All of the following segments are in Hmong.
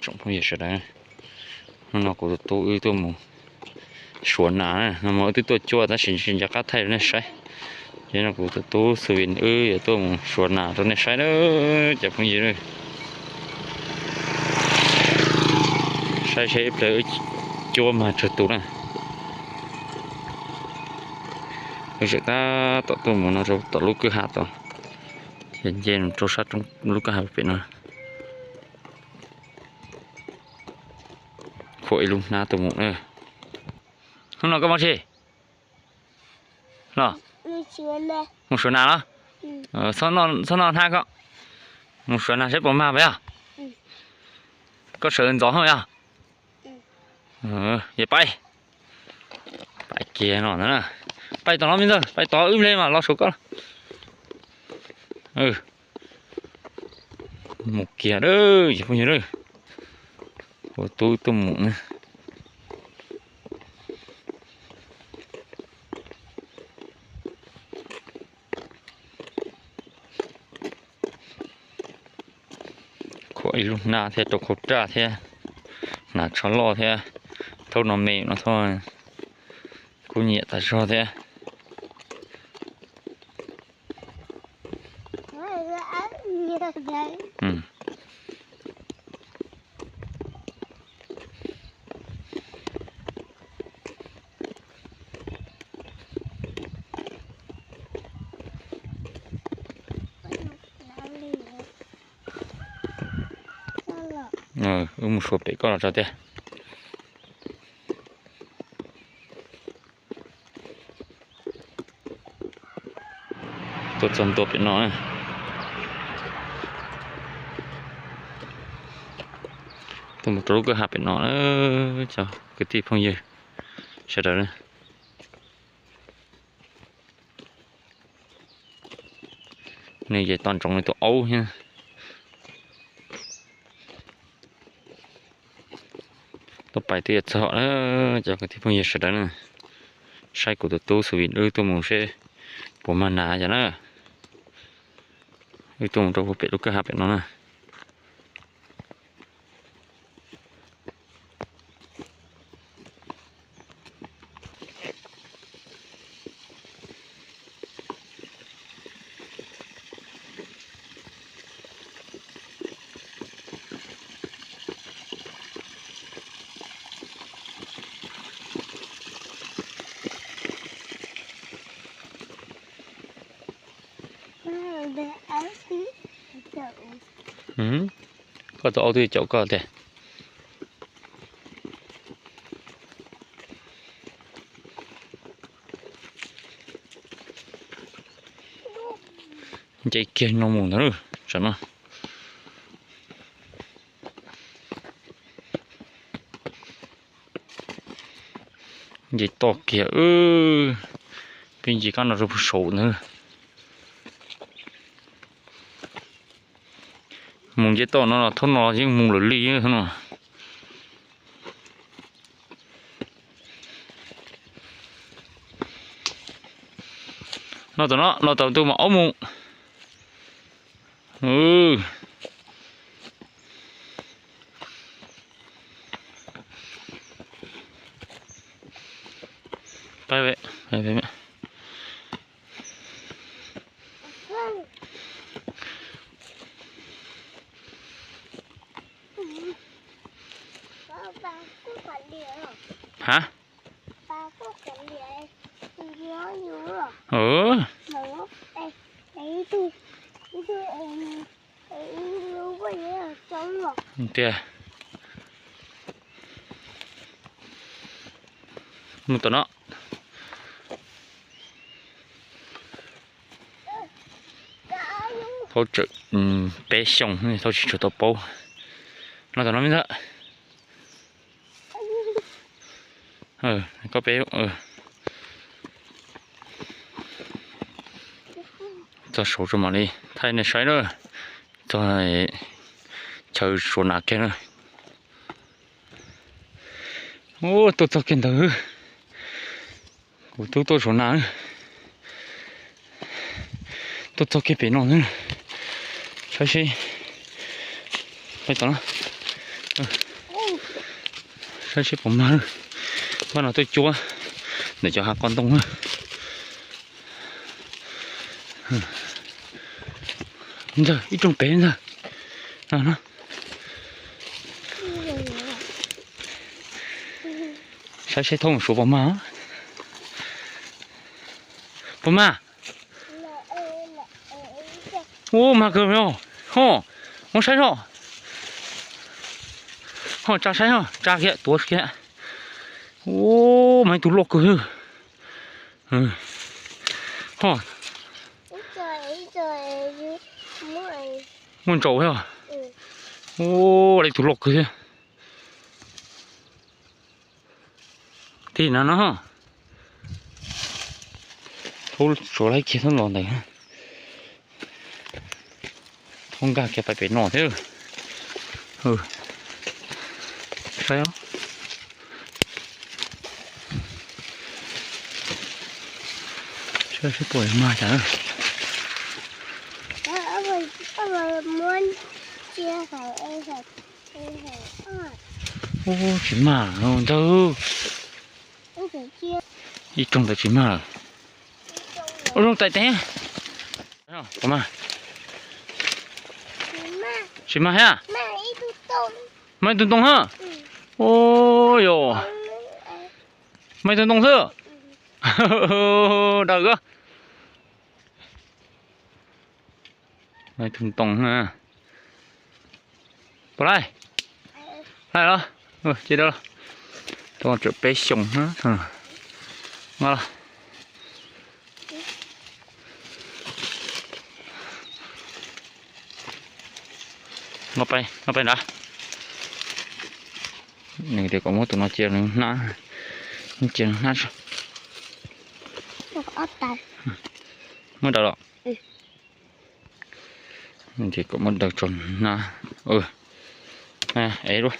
Tsoom phooj ywg sawv daws, hnub no kuv tus tub wb tuaj mus suav nas na, no mas wb twb tuaj cuab tab sis tsis nco qab thaij rau nej saib. Ces no kuv tus tub Xwm Vim wb yuav tuaj mus suav nas rau nej saib na, cov phooj ywg. Saib seb ib pliag wb cuab mag tsawg tus na. Wb tseem tab tom tuaj mus no rau tom lub kwj ha tod, ces nce rau sab lub kwj ha pem no. Khuam ib lub hnab tuaj mus na. Hnub no koj mus tsi los? Mus suav nas los? Txhob noj hnab koj. Mus suav nas saib puas mag pas yog? Koj sawv ntxov hauj yog? Yog pais. Pais kiag no ntag na. Pais tom no me ntxawg, pais tod wb hle mas los saum koj. Mus kiag a, phooj ywg a. Kuv tub tuaj mus na. Khuam ib lub hnab thiab rau khau raj thiab, hnav tsho loj thiab, thaub no me no thiab, kuj nyiam tas zog thiab. Wb mus suav pem koj los tso tiag. Tuaj txog ntua pem no, tuaj mus rau lub kwj ha pem no, cov kwv tij phooj ywg sawv daws. Nws ces tos ntsoov nws tus aub thiab. Tuaj pais twb yuav txog na, cov kwv tij phooj ywg sawv daws na. Saib kuv tus tub Xwm Vim wb tuaj mus seb puas mag nas yom na. Wb tuaj mus rau puag pem lub kwj ha pem no na. Koj tus aub twb caum koj tiag. Nce kiag no mus ntag, tsam no. Nce toj kiag, peb nce kab no rau puag saud ntag. Mus nce toj no los thaum no yeej mus lawm li thaum no. No tom no los tom tus mam aub mus. Hab? Tiag. Mus tom no. Paub tsawm peb xyoos thaum tsis tshua tau paub. No tom no me ntag. Koj peb txog saud tso mam li thaij nej saib na. Txog chaw suav nas kiag na. Tuaj txog kiag ntawd. Kuv tub tuaj suav nas. Tuaj txog kiag pem no na. Saib seb. Peb tom no. Saib seb puas mag. Npaj no tuaj cuab ntawm cov hav qos ntoo na. Ntxawg, ib rooj pem ntxawg. No, no. Saib seb thaub mus suav puas mag. Puas mag? Ub, mag kawg os. Ho, muab saib soj. Ho tsa saib, ho tsa kiag, tuav kiag. Ub, mag ib tug loj kawg. Ho, muaj ntsaum thiab. Ub, ib tug loj kawg thiab. Tig no no. Thaub tsuav laib kiag thaub los ntawd. Thaub nkag kiag pais pem no thiab. Saib, saib seb puas mag cas. Ub, tsis mag ntag. Ib rooj ntawd tsis mag lawm. Ub, rooj tais tes. Puas mag? Tsis mag thiab. Mag ib tug ntoo thiab. Ub yos, mag ib tug ntoo xwb. Daws. Mag ib tug ntoo na. Puas laij? Laij los? Ces da los. Tau tsawm peb xyoos na. Los, los pais nrad. Nws tias kom muab tus no cia nws hnab, cia nws hnab. Muab daws los. Ces kom muab daws tso na. Ev luaj.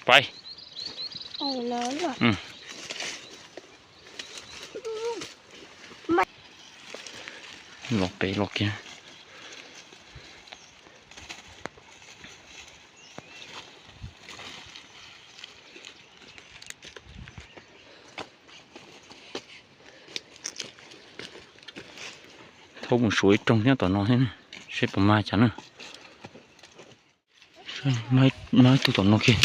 Pais. Los pem los kiag. Thaub mus suav ib rooj nyob tom no thiab, seb puas mag cas na. Mag ib tug tom no kiag.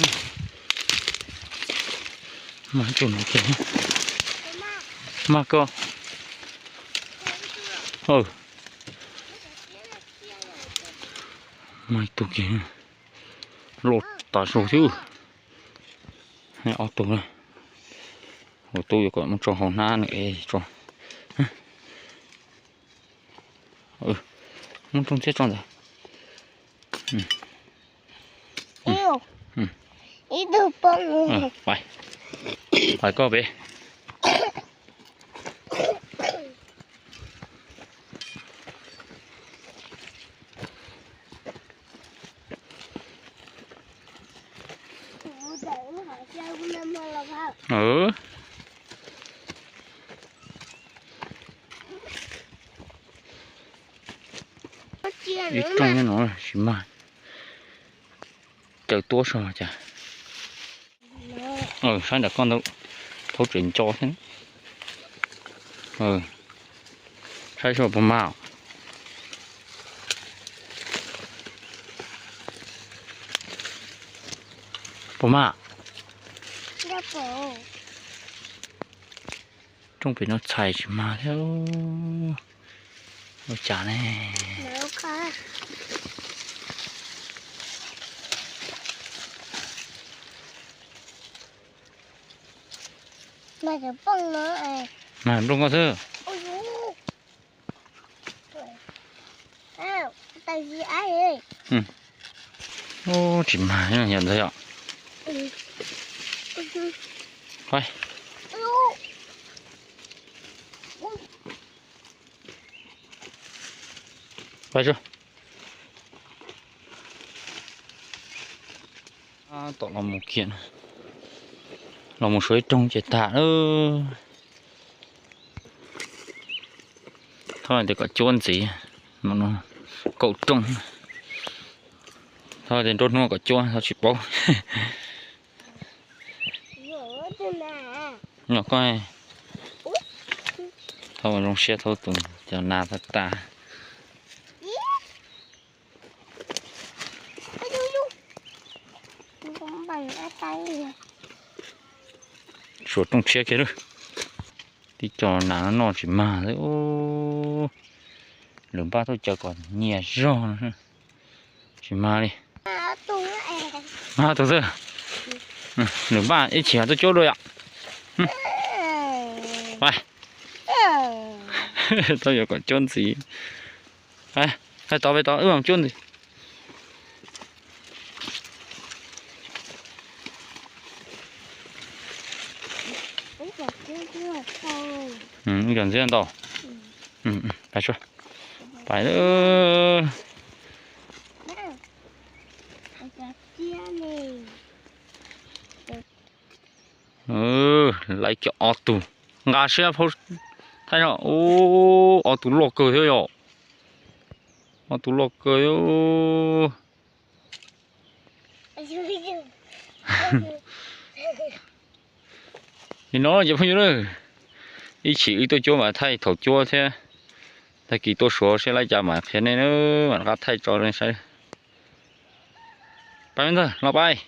Mag ib tug no kiag. Mag koj. Mag ib tug kiag. Loj tas zog thiab. Ob tug na. Ua tub yuav kom muab tso hauv hnab nws ev tso. Muab rooj txiab tso ntawd. Pais, pais koj pem. Ib rooj nyob no tsis mag. Caws tuab zog cas. Saib nram koj ntawd, thaub tseem nco thiab. Saib seb puas mag. Puas mag? Rooj pem no txhais tsis mag thiab. Ua cas ne? Mag nplooj koj xwb. Ub, tsis mag yom ntxawg yom. Pais. Tom los mus kiag, los mus suav ib rooj ces tag lawm. Tias kom cuab ntxiv, kaum rooj. Thov tias nruab hnub kom cuab, thov tsis paub. Nyob koj, thov zoo siab thov tus cov nas tag tas. Suav rooj tshiab kiag lawm. Tib co nas noj tsis mag xwb. Lwm npaj tuaj caw kom nyias zog no. Tsis mag li. Mag tus xwb. Lwm npaj ib chim tuaj cuab dua yom. Tau yuav kom cuab ntxiv. Hais tod pem tod wb mam cuab ntxiv. Ib co ntxiv ntau. Pais, pais. Lawv cov ob tug nqa siab thaij no. Ub, ob tug loj kawg thiab yom. Ob tug loj kawg. Nim no cov phooj ywg, ib chim wb tuaj cuab mas thaij thaum cuab thiab, tag kis tuaj Suav seb lawv cas mas qhia nej, mam rov qab thaij tso nej saib. Pais me ntxawg, los pais.